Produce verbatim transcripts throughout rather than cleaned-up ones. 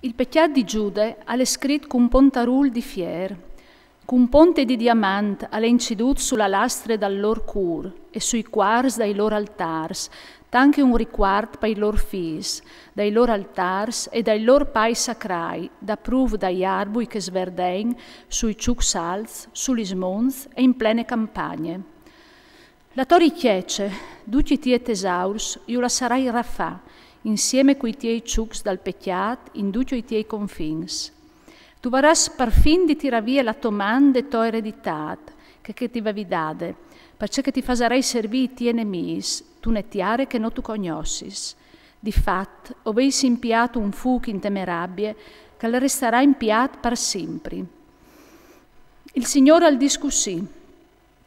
Il pecjât di Giude al è scrit cun pontarûl di fier, cun ponte di diamant al è incidût su la lastre dal lôr cûr e sui cuars dai lôr altârs, tant che un ricuart pai lôr fîs, dai lôr altârs e dai lôr pais sacrâi, daprûf dai arbui che sverdein sui çucs alts, su lis monts e in plene campagne. La tô richece, ducj i tiei tesaurs, ju lassarai rafâ, insiemi cui tiei çucs dal pecjât, in ducj i tiei confins. Tu varâs parfin di tirâ vie la tô man de tô ereditât, che, che ti vevi dade, parcè che ti fasarai servî i tiei nemîs, tu ne tiere che no tu cognossis. Di fat, o vês impiât un fûc inte mê rabie, che al restarà impiât par simpri. Il Signôr al dîs cussì: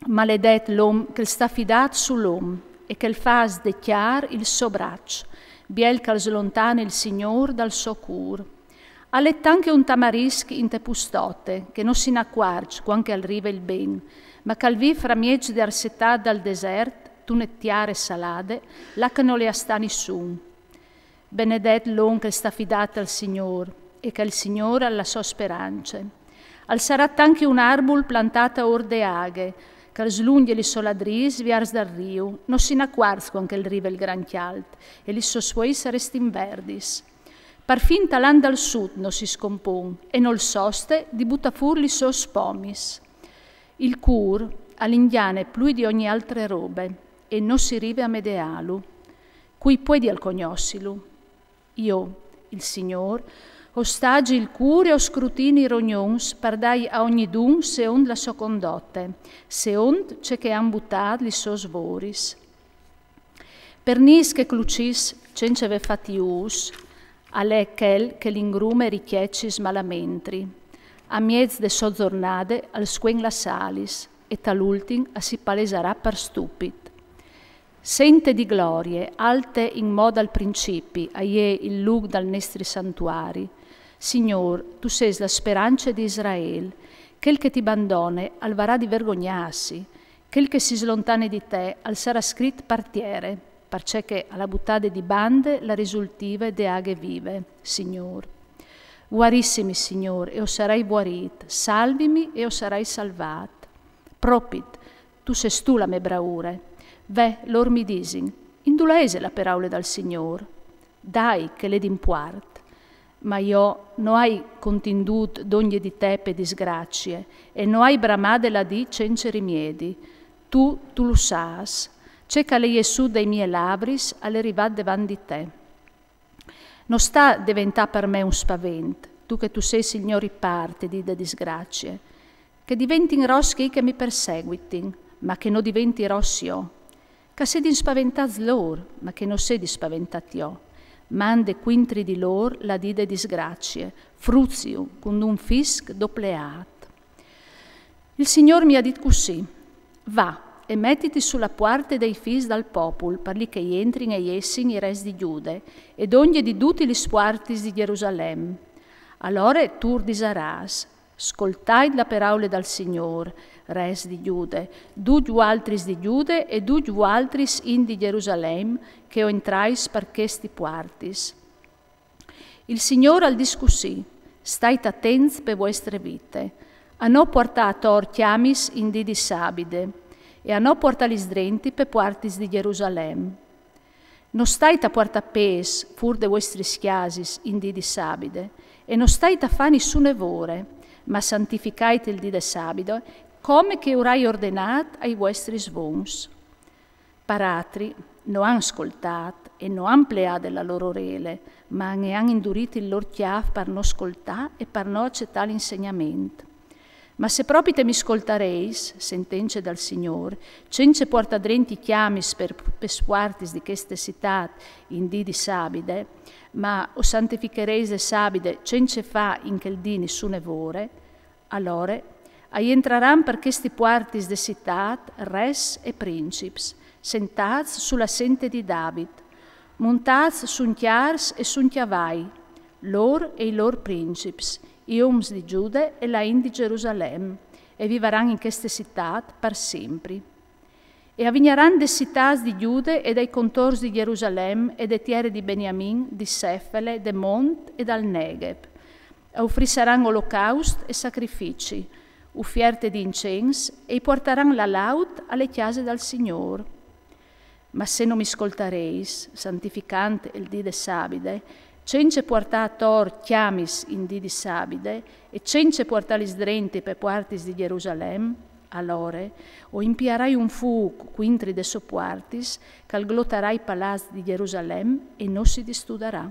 Maledet l'om che al sta fidât sul om e che al fâs de cjar il so braç, biel che al slontane il Signôr dal so cûr. Al è tant che un tamarisc inte pustote, che no si inacuarç cuant che al rive il ben, ma che al vîf framieç de arsetât dal desert, tu ne tiere salade, là che no le à stâ nissun. Benedet l'om che al sta fidât al Signôr e che il Signôr al è la sô sperance. Al sarà tant che un arbul plantât aôr de aghe, che al slungje lis sôs ladrîs viers dal riu, no si inacuarç cuant che al rive il gran cjalt, e lis sôs fueis a restin verdis. Parfin talant dal sud no si scompon, e nol soste di butâ fûr lis sôs pomis. Il cûr al ingjane plui di ogni altre robe, e no si rive a medeâlu. Cui puedial cognossilu? Jo, il Signôr, o stagi il cûr e o scrutini i rognons par dâi a ognidun seont la sô condote, seont ce che a àn butât lis sôs voris. Pernîs che clucìs cence vê fat jûs, al è chel che al ingrume ricecis malamentri. A mieç de sô zornade al scuen las alis, e tal ultin a si palesarà par stupit. Sente di glorie, alte inmò dal principi, a je il lûc dal nestri santuari. Signôr, tu sês la sperance di Israel, chel che ti bandone al varà di vergognâsi, chel che si slontane di te al sarà scrit par tiere, parcè che al à butade di bande la risultive de aghe vive, Signôr. Vuarissimi, Signôr, e o sarai vuarît, salvimi e o sarai salvât. Propit, tu sês tu la mê braure. Ve, lôr mi disin: indulà ese la peraule dal Signôr? Dai, che l'è d'impuart. Ma jo no ai contindût dongje di te pe disgracie, e no ai bramade la dì cence rimiedi. Tu, tu lu sâs. Ce che al è jessût dai miei lavris al è rivât devant di te. No sta deventâ par me un spavent, tu che tu sês il gno ripâr te dì de disgracie. Che diventin ros chei che mi perseguitin, ma che no diventi ros jo. Che a sedin spaventâts lôr, ma che no sedi spaventât jo. Mande cuintri di lôr la dì de disgracie, fruziu, cuntun fisc dopleât. Il Signôr mi à dit cussì: Va, e metiti su la puarte dai fîs dal popul, par li che a jentrin e a jessin i res di Gjude, e dongje di dutis lis puartis di Gjerusalem. Alore tu ur disarâs: Scoltait la peraule dal Signôr, res di Gjude, ducj vualtris di Gjude e ducj vualtris int di Gjerusalem, che o entrais par chestis puartis. Il Signôr al dîs cussì: Stait atents pe vuestre vite, a no puartâ ator cjamis in dì di sabide, e a no puartâlis drenti pe puartis di Gjerusalem. No stait a puartâ pês fûr de vuestris cjasis in dì di sabide, e no stait a fâ nissune vore, ma santificait il dì de sabide, come che o ai ordenât ai vuestris vons. Par atri no àn scoltât e no àn pleade la lôr orele, ma ne àn indurît il lôr cjâf par no scoltâ e par no acetâ l'insegnament. Ma se propit mi scoltarês, sentence dal Signôr, cence puartâ drenti cjamis pe, pes puartis di cheste citât in dì di sabide, ma o santificarês de sabide cence fâ in chel dì nissune vore, alore a jentraran par chestis puartis de citât res e princips, sentâts su la sente di David, montâts sun cjars e sun cjavai, lôr e i lôr princips, i oms di Gjude e la int di Gjerusalem, e vivaran in cheste citât par simpri. E a vignaran des citâts di Jude e dai contors di Jerusalem e de tiere di Beniamin, di Sefele, de mont e dal Negheb. A ufrissaran olocaust e sacrifici, ufierte di incens, e i puartaran la laud a le cjase dal Signôr. Ma se no mi scoltareis, santificant il dì de sabide, cence puartâ ator cjamis in dì di sabide e cence puartâlis drenti pe puartis di Jerusalem, alore o impiarai un fûc cuintri des sôs puartis, che al glotarà i palaçs di Jerusalem e no si distudarà.